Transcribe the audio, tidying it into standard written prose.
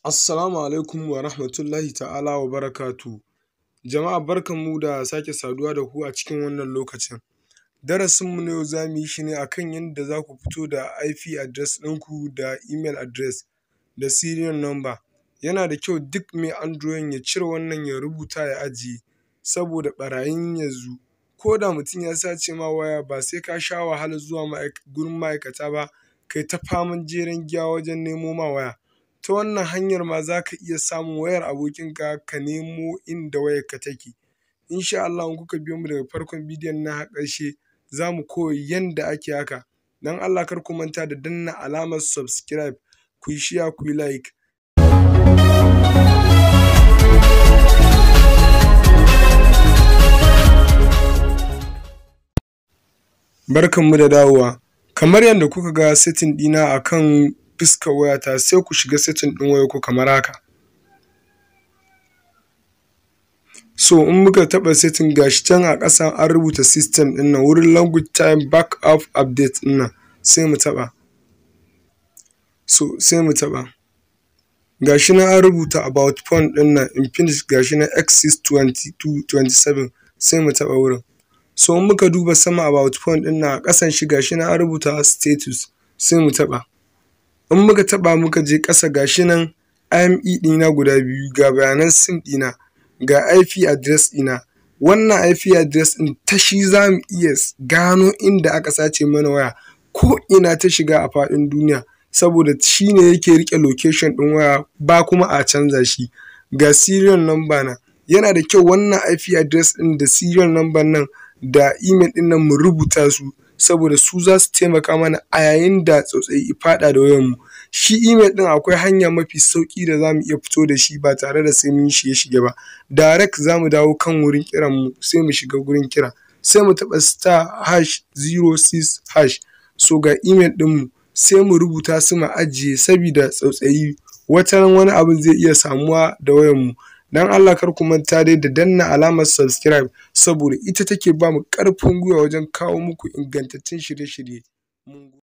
Assalamu alaikum wa rahmatullahi ta'ala wa barakatuhu. Jama'a barkanmu da sake saduwa da ku a cikin wannan lokacin. Darasinmu na yau za mu yi shi ne a kan yadda za ku fito da IP address ɗinku da email address da serial number. Yana da kyau duk mai Android ya cire wannan ya rubuta ya ajiye saboda ɓarayin yanzu, ko da mutum ya sace ma waya ba sai ka sha wahalar zuwa gurin ma'aikata ba kai ta faman jeren giya wajen nemo ma waya. Ta wannan hanyar ma za ka iya samun wayar abokinka ka nemo inda wayarka take. Insha Allahu in kuka biyo mu daga farkon bidiyon nan har ƙarshe za mu koyi yanda ake haka. Don Allah kar ku manta da danna alamar subscribe, ku yi share, ku yi like. Barkanmu da dawowa. Kamar yadda kuka ga setting ɗina a kan fuskar wayata, sai ku shiga setting ɗin wayarku kamar haka. So in muka taɓa setting, ga shi can a ƙasa an rubuta system ɗin nan, wurin language time backup update ɗin nan, sai mu taɓa. So sai mu taɓa. Ga shi nan an rubuta about phone ɗin nan, Infinix, ga shi nan X62227, sai mu taɓa wurin. So in muka duba sama about phone ɗin nan, a ƙasan shi ga shi nan an rubuta status, sai mu taɓa. In muka taɓa muka je ƙasa, ga shi nan IMEI ɗina guda biyu, ga bayanan SIM ɗina, ga IP address ɗina. Wannan IP address ɗin, ta shi za mu iya gano inda aka sace mana waya ko ina ta shiga a faɗin duniya, saboda shi ne yake riƙe location ɗin waya, ba kuma a canza shi. Ga serial number na. Yana da kyau wannan IP address ɗin da serial number nan da email ɗin nan mu rubuta su, saboda su za su taimaka mana a yayin da tsautsayi ya faɗa da wayarmu. Shi email ɗin, akwai hanya mafi sauƙi da za mu iya fito da shi ba tare da sai mun yi shige-shige ba. Direct za mu dawo kan wurin kiran mu, sai mu shiga gurin kira, sai mu taɓa *#06#. So ga email ɗinmu, sai mu rubuta su mu ajiye sabida tsautsayi, wataran wani abun zai iya samuwa da wayarmu. Don Allah kar ku manta dai da danna alamar subscribe, saboda ita take ba mu ƙarfin gwiwa wajen kawo muku ingantattun shirye-shirye.